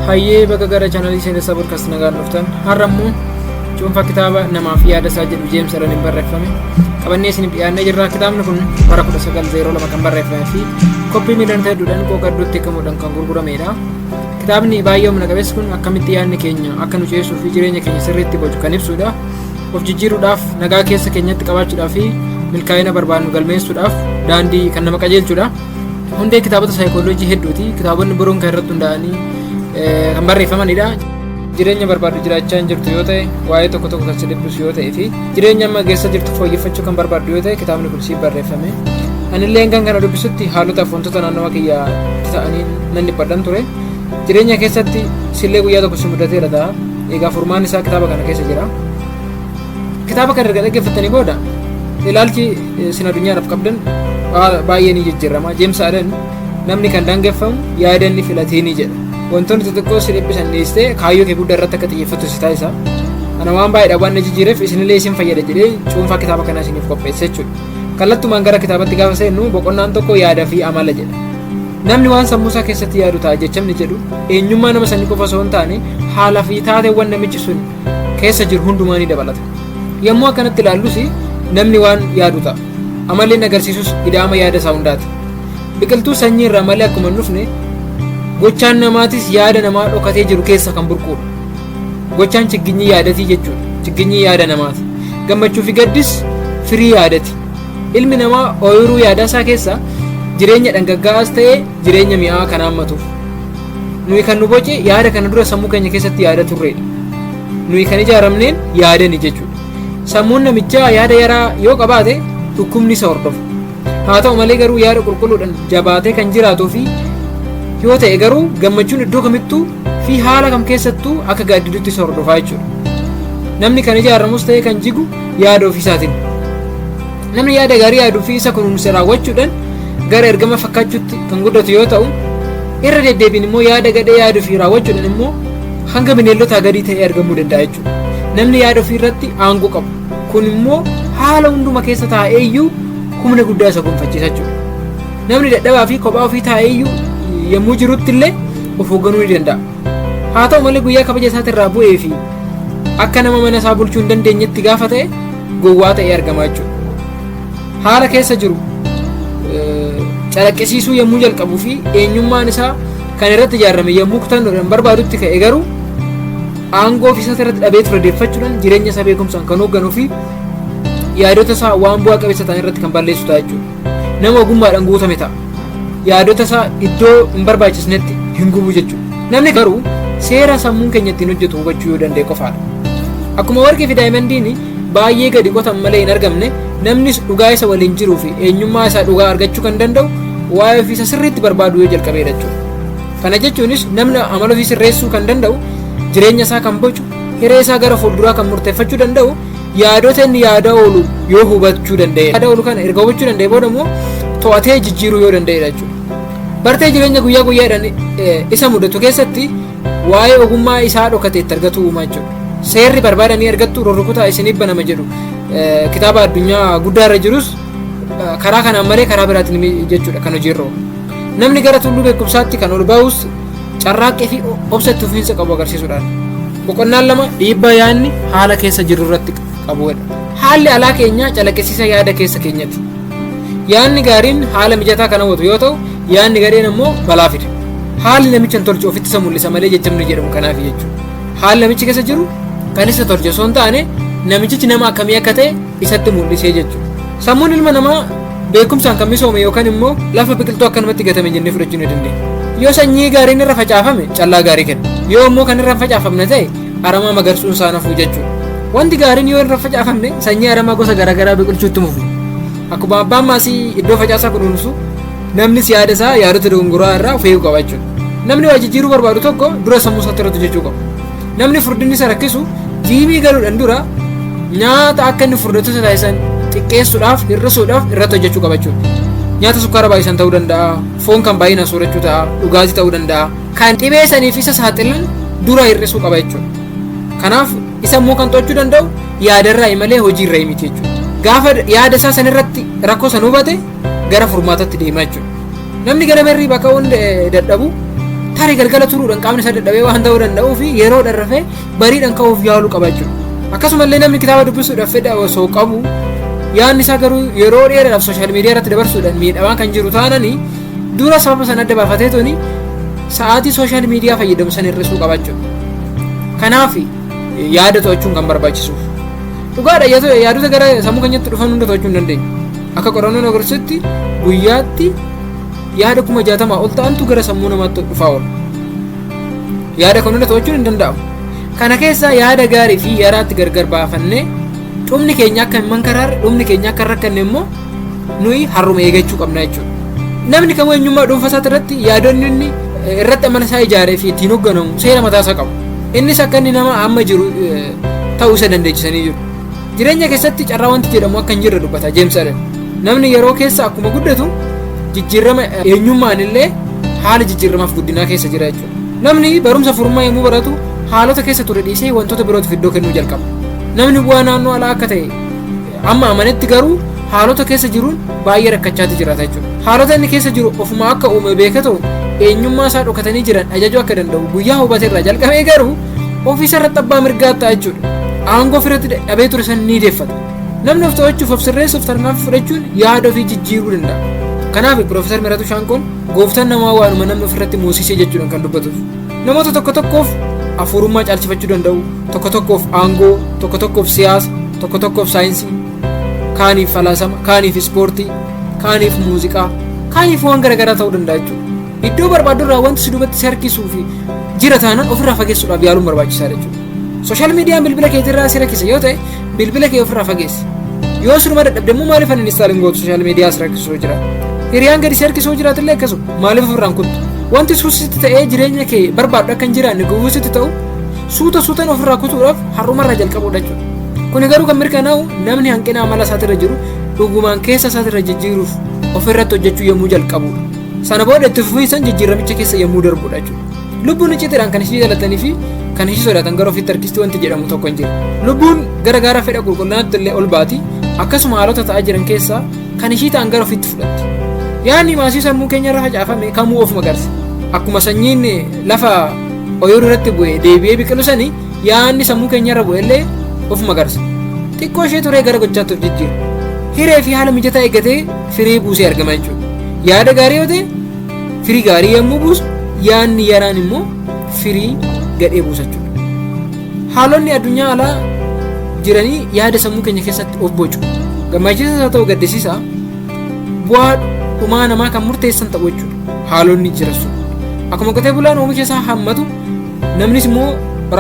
Hayyee, baga gara chaanalii Seenessaa Podcast nagaan dhuftan. Har'a immoo cuunfaa kitaaba Namaaf Yaada Isaa jedhu Jeems Alaniin barreeffame qabannee isiniif dhiyaannee jirra. Kitaabni kun bara 1902 kan barreeffamee fi koppii miiliyoonota hedduudhaan qooqa hedduutti hiikamuudhaan kan gurguramedha. Kitaabni baay'ee humna qabeessi kun akkamitti yaadni keenya akka nu ceesuu fi jireenya keenya sirriitti bocu kan ibsudha. Of jijjiiruudhaaf, nagaa keessa keenyatti qabaachuudhaaf fi milkaa'ina barbaadnu galmeessuudhaaf daandii kan nama qajeelchudha. Hundee kitaabota saayikooloojii hedduuti. Kitaabonni biroon kan irratti hundaa'anii kan barreeffamanidha. Jireenya barbaaddu jiraachaa hin jirtu yoo ta'e, waa'ee tokko tokko kan si dhiphisu yoo ta'e fi jireenya amma keessa jirtu fooyyeffachuu kan barbaaddu yoo ta'e, kitaabni kun siif barreeffame. Anillee hangan kana dubbisutti haalota fi wantoota naannawa kiyyaa ta'anii nan dhiphadhan ture. Jireenya keessatti sillee guyyaa tokko si mudateera ta'a. Egaa furmaanni isaa kitaaba kana keessa jira. Kitaaba kana erga dhaggeeffattanii booda ilaalchi isin addunyaadhaaf qabdan baay'ee ni jijjiirama. Jeems Allen namni kan daangeffamu yaada inni filateeni jedha. Wantoonni xixiqqoo si dhiphisan dhiistee kaayyoo kee guddaa irratti akka xiyyeeffattu si taasisa. Ana waan baay'eedha waan na jijjiireef isinillee isin fayyada jedhee cuunfaa kitaaba kanaa isiniif qopheesse jechuudha. Kallattumaan gara kitaabatti gaafa seennu boqonnaan tokko yaada fi amala jedha. Namni waan sammuu isaa keessatti yaadu ta'a jechamni jedhu eenyummaa nama sanii qofa osoo hin taane haala fi taateewwan namichi sun keessa jiru hundumaa ni dabalata. Yommuu akkanatti ilaallus namni waan yaadu ta'a. Amalli inni agarsiisus ida'ama yaada isaa hundaati. Biqiltuu sanyii irraa malee akkuma hin dhufne gochaan namaatis yaada namaa dhokatee jiru keessa kan burquudha. Gochaan chigginyii yaadatii jechuudha. Chigginyii yaada namaati. Gammachuu fi gaddis firii yaadati. Ilmi namaa ooyiruu yaadaa isaa keessa jireenya dhangaggaa'aas ta'ee jireenya mi'aa kan haammatuuf. Nuyi kan nu boce yaada kana dura sammuu keenya keessatti yaada turreedha. Nuyi kan ijaaramneen yaadani jechuudha. Sammuun namichaa yaada yaraa yoo qabaate dhukkubni isa hordofa. Haa ta'u malee garuu yaada qulqulluudhaan jabaatee kan jiraatuu fi yoo ta'e garuu gammachuun iddoo kamittuu fi haala kam keessattuu akka gaaddiduutti isa hordofaa jechuudha. Namni kan ijaaramus ta'e kan jigu yaada ofiisaatiin. Namni yaada gaarii yaaduu fi isa kunuunse raawwachuudhaan gara ergama fakkaachuutti kan guddatu yoo ta'u, irra deddeebiin immoo yaada gadhee yaaduu fi raawwachuudhaan immoo hanga bineeldotaa gadii ta'ee argamuu danda'a jechuudha. Namni yaada ofii irratti aangoo qaba. Kun immoo haala hunduma keessa taa'ee iyyuu humna guddaa isa gonfachiisa jechuudha. Namni dadhabaa fi kophaa ofii taa'ee iyyuu yommuu jirutti illee of hoogganuu ni danda'a. Haa ta'u malee guyyaa kabaja isaatirraa bu'ee fi akka nama mana isaa bulchuu hin dandeenyetti gaafa ta'e gowwaa ta'ee argama jechuudha. Haala keessa jiru calaqqisiisuu yommuu jalqabuu fi eenyummaan isaa kan irratti ijaarame yommuu kutannoodhaan barbaadutti ka'e garuu aangoo ofii isaa irratti dhabee ture deeffachuudhaan jireenya isaa beekumsaan kan hoogganuu fi yaadota isaa waan bu'aa qabeessa ta'an irratti kan balleessu ta'a jechuudha. Nama ogummaadhaan guutame ta'a. Yaadota isaa iddoo hin barbaachisnetti hin gubu jechuudha. Namni garuu seera sammuun keenya ittiin hojjetu hubachuu yoo danda'e qofaadha. Akkuma warqii fi daayimandiin baay'ee gadi qotan malee hin argamne, namnis dhugaa isa waliin jiruu fi eenyummaa isaa dhugaa argachuu kan danda'u waa'ee ofii isaa sirriitti barbaaduu yoo jalqabeedha jechuudha. Kana jechuunis namni amala ofii sirreessuu kan danda'u, jireenya isaa kan bocu, hiree isaa gara fuulduraa kan murteeffachuu danda'u yaadota inni yaadaa oolu yoo hubachuu danda'e. Yaada oolu kana erga hubachuu danda'e booda immoo to'atee jijjiiruu yoo danda'edha jechuudha. Bartee jireenya guyyaa guyyaadhaan isa mudatu keessatti waa'ee ogummaa isaa dhokate itti argatu uumaa jechuudha. Seerri barbaadanii argattu rurrukutaa isiniif banama jedhu kitaaba addunyaa guddaa irra jirus karaa kanaan malee karaa biraatiin jechuudha kan hojiirra oolu. Namni gara tulluu beekumsaatti kan ol ba'us carraaqqii fi obsa itti fufiinsa qabu agarsiisuudhaan. Boqonnaan lama dhiibbaa yaadni haala keessa jirru irratti qabudha. Haalli alaa keenyaa calaqqisiisa yaada keessa keenyati. Yaadni gaariin haala mijataa kan hawwatu yoo ta'u, yaadni gadheen ammoo balaa fida. Haalli namicha hin tolchu ofitti isa mul'isa malee jechamni jedhamu kanaaf jechuudha. Haalli namichi keessa jiru kan isa tolche osoo hin taane namichichi nama akkamii akka ta'e isatti mul'isee jechuudha. Sammuun ilma namaa beekumsaan kan misoome yookaan immoo lafa biqiltuu akkanumatti gatame jennee fudhachuu ni dandeenya. Yoo sanyii gaariin irra facaafame callaa gaarii kenna. Yoo immoo kan irra hin facaafamne ta'e aramaa magarsuun isaa nafuu jechuudha. Wanti gaariin yoo irra facaafamne sanyii aramaa gosa garaagaraa biqilchuutti mufu. Akkuma abbaan maasii iddoo facaasaa kunuunsu namnis yaada isaa yaadota dogongoraa irraa of eeguu qaba jechuudha. Namni waa jijjiiruu barbaadu tokko dura sammuu isaatti irratti hojjechuu qaba. Namni furdinni isa rakkisu jiimii galuudhaan dura nyaata akka inni furdatu isa taasisan xiqqeessuudhaaf hir'isuudhaaf irratti hojjechuu qaba jechuudha. Nyaata sukkaara baay'isan ta'uu danda'a, foon kan baay'inaan soorachuu ta'a, dhugaatii ta'uu danda'a. Kan dhibee saniif isa saaxilan dura hir'isuu qaba jechuudha. Kanaaf isa immoo kan to'achuu danda'u yaadarraa malee hojiirraa miti jechuudha. Gaafa yaada isaa sanirratti rakkoo san hubate gara furmaatatti deema jechuudha. Namni ganama hirriibaa ka'uun dadhabu Tarii galgala turuudhaan qaamni isaa dadhabee waan ta'uu danda'uu fi yeroodhaan rafee bariidhaan ka'uuf yaaluu qaba jechuudha. Akkasumallee namni kitaaba dubbisuudhaaf fedha osoo qabu yaadni isaa garuu yeroo dheeraadhaaf social media irratti dabarsuudhaan miidhamaa kan jiru taananii dura sababa sana adda baafatee tuni sa'aatii social media fayyadamu san hir'isuu qaba jechuudha. Kanaaf yaada to'achuun kan barbaachisuuf. Dhugaadha, yaadota gara sammuu keenyatti dhufan hunda to'achuu hin dandeenyu. Akka qorannoon agarsiisutti guyyaatti yaada 60,000 ol ta'antu gara sammuu namaatti dhufaa oola. Yaada kan hunda to'achuun hin danda'amu. Kana keessaa yaada gaarii fi yaraatti gargar baafannee dhumni keenya akka hin mankaraarre, dhumni keenya akka hin rakkanne immoo nuyi harruma eegachuu qabna jechuudha. Namni kamuu eenyummaa dhuunfaa isaati irratti yaadonni inni irratti amala isaa ijaaree fi ittiin hoogganamu seera mataa isaa qabu. Innis akka inni nama amma jiru ta'uu isa dandeechisanii jiru. Jireenya keessatti carraa wanti jedhamu akka hin jirre dubbata James Allen. Namni yeroo keessa akkuma guddatu jijjiirama eenyummaan illee haala jijjiiramaaf guddinaa keessa jira jechuudha. Namni barumsa furummaa yommuu baratu haalota keessa ture dhiisee wantoota birootiif iddoo kennuu jalqaba. Namni bu'aa naannoo alaa akka ta'e amma amanetti garuu haalota keessa jiruun baay'ee rakkachaati jiraata jechuudha. Haalota inni keessa jiru ofuma akka uume beeka ta'u eenyummaa isaa dhokatanii jiran ajajuu akka danda'u guyyaa hubate irraa jalqabee garuu ofiisa irratti abbaa mirgaa ta'a jechuudha. Aangoo ofirratti dhabee ture san ni deeffata. Namni of to'achuuf, of sirreessuuf tarkaanfii fudhachuun yaada ofii jijjiiruu danda'a. Kanaaf Piroofeesar Miratuu Shaanqoon gooftaan namaa waanuma namni ofirratti moosisee jechuudhaan kan dubbatuuf. Namoota tokko tokkoof hafuurummaa caalchifachuu danda'u, tokko tokkoof aangoo, tokko tokkoof siyaasa, tokko tokkoof saayinsii, kaaniif falaasama, kaaniif ispoortii, kaaniif muuziqaa, kaaniif waan garaagaraa ta'uu danda'a jechuudha. Iddoo barbaaddu irraa wanti si duubatti si harkisuu fi jira taanaan ofirraa fageessuudhaaf yaaluun barbaachisaadha jechuudha. Social mediaan bilbila keetirraa si rakkisa yoo ta'e bilbila kee ofirraa fageessi. Yoo siruma dadhabde immoo maaliif uninstall hin gootu social media si rakkisuu jira. Hiriyaan gadi si harkisuu jiraatu illee akkasuma maaliif ofirraan kuttu. Wanti suusitti ta'ee jireenya kee barbaaddu akka hin jiraanne gufuusitti ta'u suuta suutaan ofirraa kutuudhaaf har'umarraa jalqabuudha jechuudha. Kuni garuu kan mirkanaa'u namni hanqina amala isaatirra jiru dhugumaan keessa isaatirra jijjiiruuf ofirratti hojjechuu yommuu jalqabudha. Sana booda itti fufiinsaan jijjiiramicha keessa yommuu darbudha jechuudha. Lubbuun icciitiidhaan kan ishii jalatanii fi kan ishii sodaatan gara ofiitti harkisti wanti jedhamu tokko hin jiru. Lubbuun gara gaara fedha qulqullinaatti illee ol baati, akkasuma haalota ta'aa jiran keessaa kan ishii ta'an gara ofiitti fudhatti. Yaadni maasii sammuu keenya irra facaafame kamuu ofuma garsa. Akkuma sanyiin lafa ooyiruu irratti bu'e deebi'ee biqilu sani yaadni sammuu keenya irra bu'e illee ofuma garsa. Xiqqoo ishee turee gara gochaatti of jijjiira. Hiree fi haala mijataa eeggatee firii buusee argama jechuudha. Yaada gaarii yoo ta'e firii gaarii yommuu buusu, yaadni yaraan immoo firii gadhee buusa jechuudha. Haalonni addunyaa alaa jiranii yaada sammuu keenya keessatti of bocu. Gammachiisaas haa ta'u gaddisiisaa, bu'aa dhumaa namaa kan murteessan ta'u jechuudha. Haalonni jiran sun. Akkuma qotee bulaan oomisha isaa hammatu, namnis immoo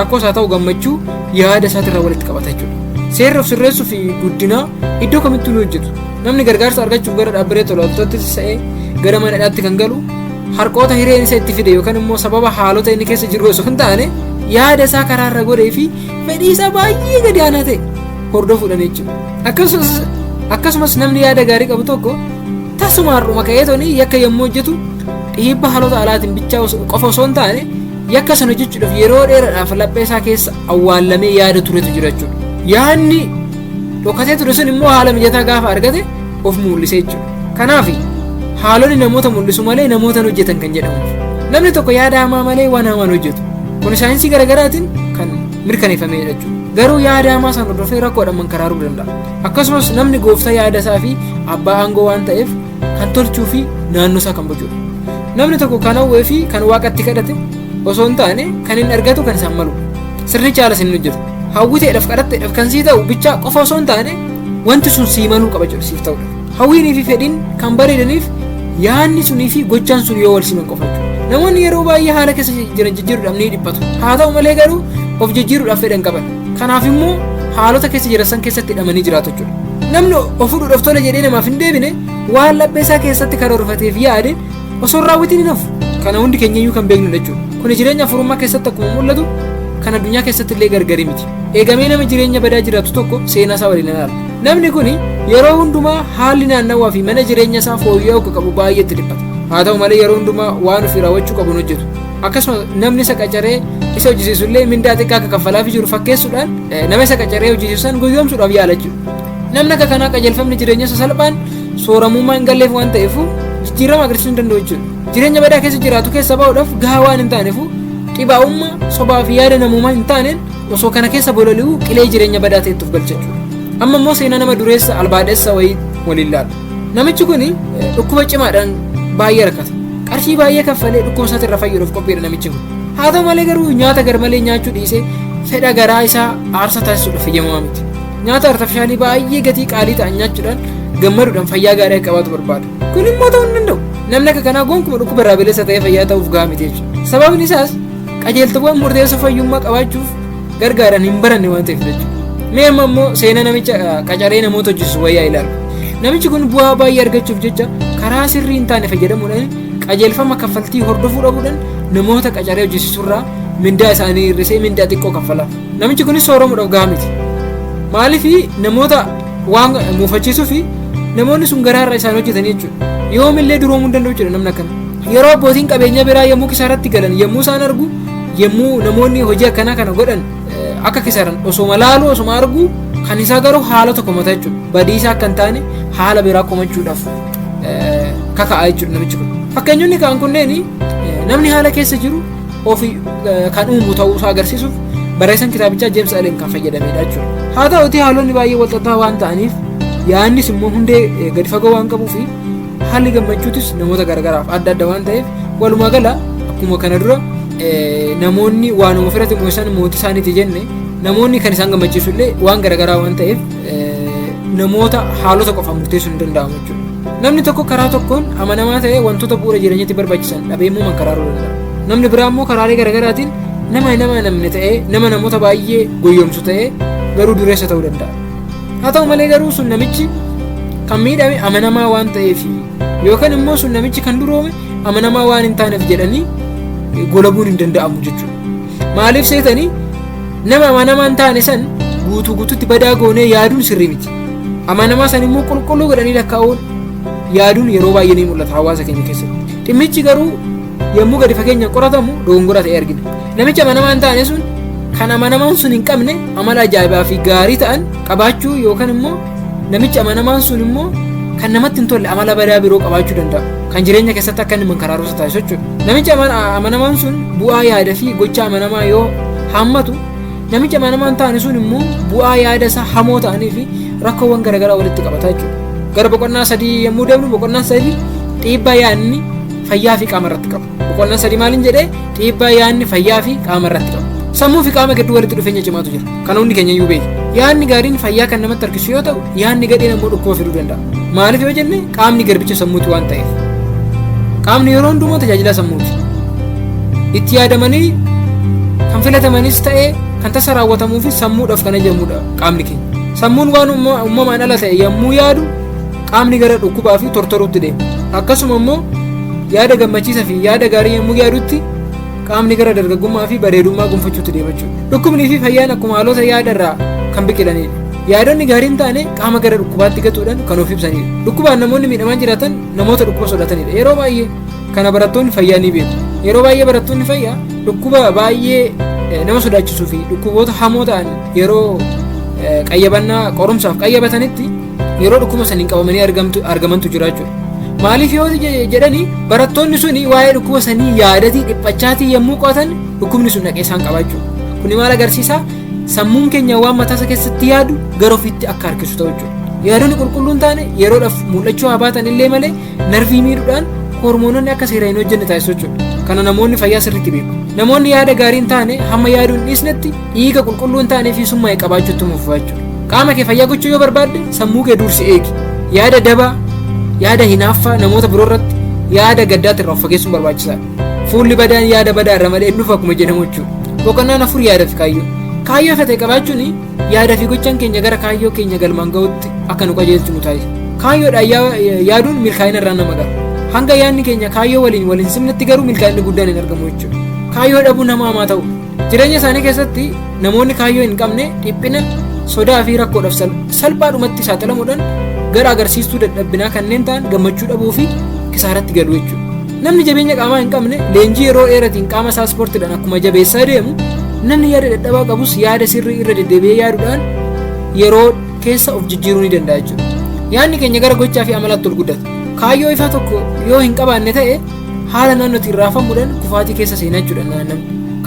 rakkoos haa ta'u gammachuu yaada isaatirraa walitti qabata jechuudha. Seerri of sirreessuu fi guddinaa iddoo kamittuu ni hojjetu. Namni gargaarsa argachuuf gara dhaabbilee tola ooltotaatti ta'ee gara mana hidhaatti kan galu harqoota hireen isa itti fide yookaan immoo sababa haalota inni keessa jiru osoo hin taane yaada isaa karaarra godhee fi fedhii isaa baay'ee gadi aanaa ta'e hordofuudhaan jechuudha. Akkasumas namni yaada gaarii qabu tokko tasuma har'uma ka'ee toni yakka yommuu hojjetu dhiibba haalota alaatiin bichaa qofa osoo hin taane yakka sana hojjechuudhaaf yeroo dheeraadhaaf laphee isaa keessa awwaallamee yaada turetu jira jechuudha. Yaadni dhokatee ture sun immoo haala mijataa gaafa argate of mul'ise jechuudha. Kanaaf haalonni namoota mul'isu malee namoota hin hojjetan kan jedhamuuf. Namni tokko yaada hamaa malee waan hamaan hojjetu. Kun saayinsii garaagaraatiin kan mirkaneeffamedha jechuudha. Garuu yaada hamaa sana hordofee rakkoodhaan mankaraaruu danda'a. Akkasumas namni gooftaa yaada isaa fi abbaa aangoo waan ta'eef kan tolchuu fi naannoo isaa kan bocudha. Namni tokko kan hawwee fi kan waaqatti kadhate osoo hin taane kan inni argatu kan isaan maludha. Sirnicha haala isin hojjetu. Hawwiteedhaaf kadhatteedhaaf kan sii ta'u bichaa qofa osoo hin taane wanti sun sii maluu qaba jechuudha siif ta'udha. Hawwiinii fi fedhiin kan bareedaniif yaadni sunii fi gochaan sun yoo wal siman qofa jechuudha. Namoonni yeroo baay'ee haala keessa jiran jijjiiruudhaaf ni dhiphatu. Haa ta'u malee garuu of jijjiiruudhaaf fedhan qaban. Kanaaf immoo haalota keessa jiran san keessatti hidhamanii jiraatu jechuudha. Namni of fuudhuudhaaf tole jedhee namaaf hin deebine waan laphee isaa keessatti karoorfateef yaade osoo hin raawwatiin hin hafu. Kana hundi keenya iyyuu kan beeknudha jechuudha. Kuni jireenya hafuurummaa keessatti akkuma mul'atu kan addunyaa keessatti illee gargari miti. Eegamee nama jireenya badaa jiraatu tokko seenaa isaa waliin ilaala. Namni kun yeroo hundumaa haalli naannawaa fi mana jireenya isaa fooyya'uu akka qabu baay'ee itti dhiphata. Haa ta'u malee yeroo hundumaa waan ofii raawwachuu qabu hin hojjetu. Akkasuma namni isa qacaree isa hojjisiisu illee mindaa xiqqaa akka kaffalaafii jiru fakkeessuudhaan nama isa qacaree hojjisiisu san gowwoomsuudhaaf yaala jechuudha. Namni akka kanaa qajeelfamni jireenya isa salphaan sooramummaa hin galleef waan ta'eef jijjiirama agarsiisuu hin danda'u jechuudha. Jireenya badaa keessa jiraatu keessa ba'uudhaaf gahaa waan hin taaneef dhibaa'ummaa sobaa fi yaada namummaa hin taaneen osoo kana keessa bololi'uu qilee jireenya badaa ta'etti of galcha jechuudha. Amma immoo seenaa nama dureessa albaadhessa wayii waliin laalla. Namichi kun dhukkuba cimaadhaan baay'ee rakkata. Qarshii baay'ee kaffalee dhukkuba isaati irraa fayyuudhaaf qophiidha namichi kun. Haa ta'u malee garuu nyaata garmalee nyaachuu dhiisee fedha garaa isaa aarsaa taasisuudhaaf eeyyamamaa miti. Nyaata artifishaalii baay'ee gatii qaalii ta'an nyaachuudhaan gammaduudhaan fayyaa gaarii akka qabaatu barbaada. Kun immoo ta'uu hin danda'u. Namni akka kanaa gonkumaa dhukkuba irraa bilisa ta'ee fayyaa ta'uuf gahaa miti jechuudha. Sababni isaas qajeeltowwan murteessoo fayyummaa qabaachuuf gargaaran hin baranne waan ta'eef jechuudha. Mee amma immoo seenaa namicha qacaree namoota hojjechiisu wayyaa ilaalu. Namichi kun bu'aa baay'ee argachuuf jecha karaa sirrii hin taane fayyadamuudhaan qajeelfama kaffaltii hordofuu dhabuudhaan namoota qacaree hojjechiisurraa mindaa isaanii hir'isee mindaa xiqqoo kaffalaaf. Namichi kunis sooromuudhaaf gahaa miti. Maaliif namoota waan muufachiisuu fi namoonni sun garaarra isaan hojjetanii jechuudha. Yoomillee duroomuu hin danda'u jechuudha namni akkana. Yeroo abbootiin qabeenya biraa yommuu kisaaratti galan yommuu isaan argu yommuu namoonni hojii akkanaa kana godhan akka kisaaran osoma laaluu osoma argu kan isaa garuu haala tokko mata jechuudha. Badii isaa akka hin taane haala biraa komachuudhaaf kaka'a jechuudha namichi kun. Fakkeenyonni kaan kunneen namni haala keessa jiru ofii kan uumu ta'uu isaa agarsiisuuf barreessaan kitaabichaa James Allen kan fayyadamedha jechuudha. Haa ta'utii haalonni baay'ee walxaxaa waan ta'aniif yaadnis immoo hundee gadi fagoo waan qabuu fi haalli gammachuutis namoota garagaraaf adda adda waan ta'eef walumaa gala akkuma kana dura namoonni waanuma ofirratti mo'isan mootii isaaniiti jenne namoonni kan isaan gammachiisu illee waan garagaraa waan ta'eef namoota haalota qofaan murteessuun hin danda'amu jechuudha. Namni tokko karaa tokkoon amanamaa ta'ee wantoota bu'uura jireenyatti barbaachisan dhabee immoo mankaraaruu danda'a. Namni biraa immoo karaalee garagaraatiin nama hin amanamne ta'ee nama namoota baay'ee goyyomsu ta'ee garuu dureessa ta'uu danda'a. Haa ta'u malee garuu sun namichi kan miidhame amanamaa waan ta'eef yookaan immoo sun namichi kan duroome amanamaa waan hin taaneef jedhanii golabuun hin danda'amu jechuudha. Maaliif seetanii nama amanamaa hin taane san guutuu guutuutti badaa goonee yaaduun sirrii miti. Amanamaa san immoo qulqulluu godhanii lakkaa'uun yaaduun yeroo baay'ee ni mul'ata hawaasa keenya keessatti. Dhimmichi garuu yommuu gadi fageenya qoratamu dogongora ta'e argina. Namichi amanamaa hin taane sun kan amanamaan sun hin qabne amala ajaa'ibaa fi gaarii ta'an qabaachuu yookaan immoo namichi amanamaan sun immoo kan namatti hin tolle amala badaa biroo qabaachuu danda'a. Kan jireenya keessatti akka inni mankaraaruusa taasisu jechuudha. Namichi amanamaan sun bu'aa yaada fi gocha amanamaa yoo hammatu namichi amanamaa hin taane sun immoo bu'aa yaada isaa hamoo ta'anii fi rakkoowwan garaagaraa walitti qabata jechuudha. Gara boqonnaa sadii yommuu deemnu boqonnaan sadii dhiibbaa yaadni fayyaa fi qaama irratti qabu. Boqonnaan sadii maaliin jedhee dhiibbaa yaadni fayyaa fi qaama irratti qabu. Sammuu fi qaama gidduu walitti dhufeenya cimaatu jira. Kan hundi keenya iyyuu beeku. Yaadni gaariin fayyaa kan namatti harkisu yoo ta'u, yaadni gadheen ammoo dhukkuba fiduu danda'a. Maaliif yoo jenne qaamni garbicha sammuuti waan ta'eef. Qaamni yeroo hundumaa tajaajila sammuuti. Itti yaadamanii kan filatamanis ta'ee kan tasa raawwatamuu fi sammuudhaaf kan ajajamudha qaamni keenya. Sammuun waan uumamaan ala ta'e yommuu yaadu qaamni gara dhukkubaa fi tortoruutti deema. Akkasuma immoo yaada gammachiisa fi yaada gaarii yommuu yaadutti qaamni gara dargaggummaa fi bareedummaa gonfachuutti deema jechuudha. Dhukkubnii fi fayyaan akkuma haalota yaada irraa kan biqilanidha. Yaadonni gaarii hin taane qaama gara dhukkubaatti gatuudhaan kan of ibsanidha. Dhukkubaan namoonni miidhamaa jiraatan namoota dhukkuba sodaatanidha. Yeroo baay'ee kana barattoonni fayyaa ni beeku. Yeroo baay'ee barattoonni fayyaa dhukkuba baay'ee nama sodaachisuu fi dhukkuboota hamoo ta'an yeroo qayyabannaa qorumsaaf qayyabatanitti yeroo dhukkuba saniin qabamanii argamantu jira jechuudha. Maaliif yoo jedhani barattoonni suni waa'ee dhukkuba sanii yaadatii dhiphachaatii yommuu qo'atan dhukkubni sun dhaqee isaan qaba jechuudha. Kuni maal agarsiisa? Sammuun keenya waan mataasa keessatti yaadu gara ofiitti akka harkisu ta'u jechuudha. Yaadonni qulqulluun taane yeroodhaaf mul'achuu haa baatan illee malee narvii miidhuudhaan hormoononni akka seeraan hin hojjenne taasisu jechuudha. Kana namoonni fayyaa sirriitti beeku. Namoonni yaada gaarii hin taane hamma yaaduu hin dhiisnetti dhiiga qulqulluu hin taanee fi summaa'e qabaachuutti fufa jechuudha. Qaama kee fayyaa gochuu yoo barbaadde sammuu kee dursi eegi. Yaada dabaa, yaada hinaaffaa namoota biroo irratti, yaada gaddaatti irraa of fageessuun barbaachisaadha. Fuulli badaan yaada badaa irra malee hin dhufu akkuma jedhamu jechuudha. Boqonnaan afur yaada fi kaayyoo. Kaayyoo ifa ta'e qabaachuun yaada fi gochaan keenya gara kaayyoo keenya galmaan ga'utti akka nu qajeelchu nu taasisa. Kaayyoodhaan yaaduun milkaa'ina irraan nama ga'a. Hanga yaadni keenya kaayyoo waliin wal hin simnetti garuu milkaa'inni guddaan hin argamu jechuudha. Kaayyoo dhabuun nama hamaa ta'u. Jireenya isaanii keessatti namoonni kaayyoo hin qabne dhiphina, sodaa fi rakkoodhaaf salphaadhumatti saaxilamuudhaan gara agarsiistuu dadhabbinaa kanneen ta'an gammachuu dhabuu fi kisaaratti galu jechuudha. Namni jabeenya qaamaa hin qabne leenjii yeroo dheeratiin qaama isaa ispoortiidhaan akkuma jabeessaa deemu namni yaada dadhabaa qabus yaada sirrii irra deddeebi'ee yaaduudhaan yeroo keessa of jijjiiruu ni danda'a jechuudha. Yaadni keenya gara gochaa fi amalaatti ol guddata. Kaayyoo ifaa tokko yoo hin qabaanne ta'e haala naannootiin raafamuudhaan kufaatii keessa seenaa jechuudha namni.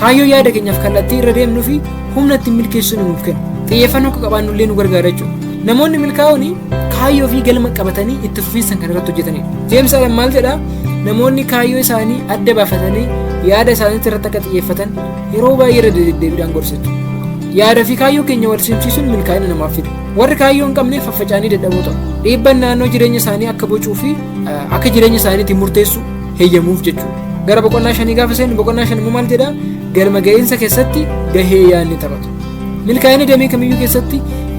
Kaayyoo yaada keenyaaf kallattii irra deemnuu fi humna ittiin milkeessinu nuuf kenna. Xiyyeeffannoo akka qabaannu illee nu gargaara jechuudha. Namoonni milkaa'oon kaayyoo fi galma qabatanii itti fufiinsan kan irratti hojjetanidha. Jeems Allen maal jedhaa? Namoonni kaayyoo isaanii adda baafatanii yaada isaaniitti irratti akka xiyyeeffatan yeroo baay'ee irra deddeebiidhaan gorsa jechuudha. Yaada fi kaayyoo keenya wal simsiisuun milkaa'ina namaaf fida. Warri kaayyoo hin qabne faffaca'anii dadhaboo ta'u. Dhiibban naannoo jireenya isaanii akka bocuu fi akka jireenya isaaniitiin murteessu heeyyamuuf jechuudha. Gara boqonnaa shanii gaafa seennu, boqonnaa 5 immoo maal jedhaa? Galma ga'iinsa keessatti gahee yaadni taphatu. Milkaa'ina damee kamiyyuu keessatti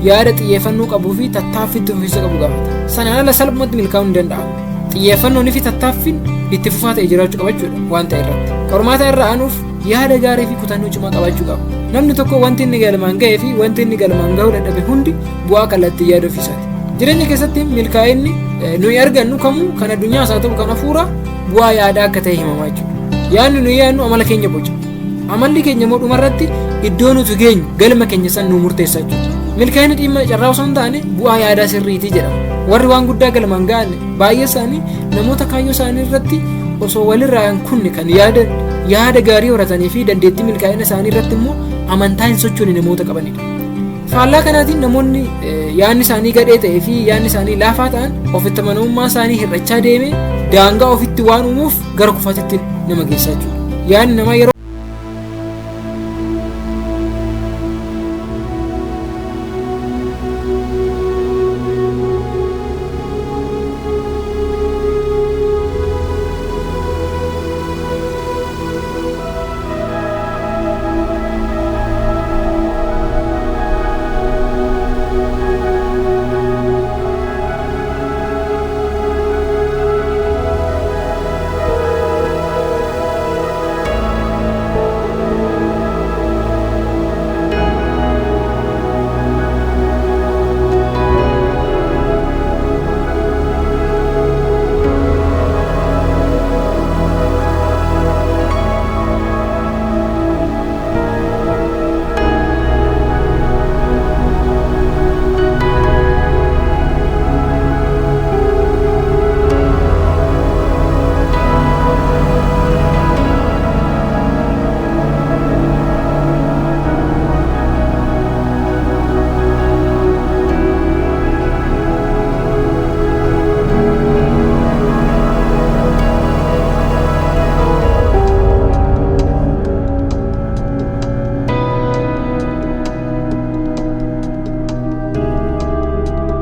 yaada xiyyeeffannoo qabuu fi tattaaffii itti fufiinsa qabu gaafata. Sanaan ala salphumatti milkaa'uun hin danda'amu. Xiyyeeffannoonii fi tattaaffiin itti fufaa ta'e jiraachuu qaba jechuudha waan ta'e irratti. Qormaata irra aanuuf yaada gaarii fi kutannoo cimaa qabaachuu qaba. Namni tokko wanti inni galmaan ga'ee fi wanti inni galmaan gahuu dadhabe hundi bu'aa kallattii yaada ofiisaati. Jireenya keessatti milkaa'inni nuyi argannu kamuu, kan addunyaas haa ta'u kan hafuuraa, bu'aa yaadaa akka ta'e himamaa jechuudha. Yaadni nuyi yaadnu amala keenya boca. Amalli keenya immoo dhumarratti iddoo nuti geenyu, galma keenya san nu murteessa jechuudha. Milkaa'inni dhimma carraa osoo hin taane bu'aa yaadaa sirriitii jedhama. Warri waan guddaa galmaan ga'an baay'ee isaanii namoota kaayyoo isaanii irratti osoo walirraa hin kunne kan yaadan, yaada gaarii horatanii fi dandeettii milkaa'ina isaanii irratti immoo amantaa hin sochoone namoota qabanidha. Faallaa kanaatiin namoonni yaadni isaanii gadhee ta'ee fi yaadni isaanii laafaa ta'an ofitti amanamummaa isaanii hir'achaa deeme daangaa ofitti waan uumuuf gara kufaatitti nama geessaa jechuudha. Yaadni namaa yeroo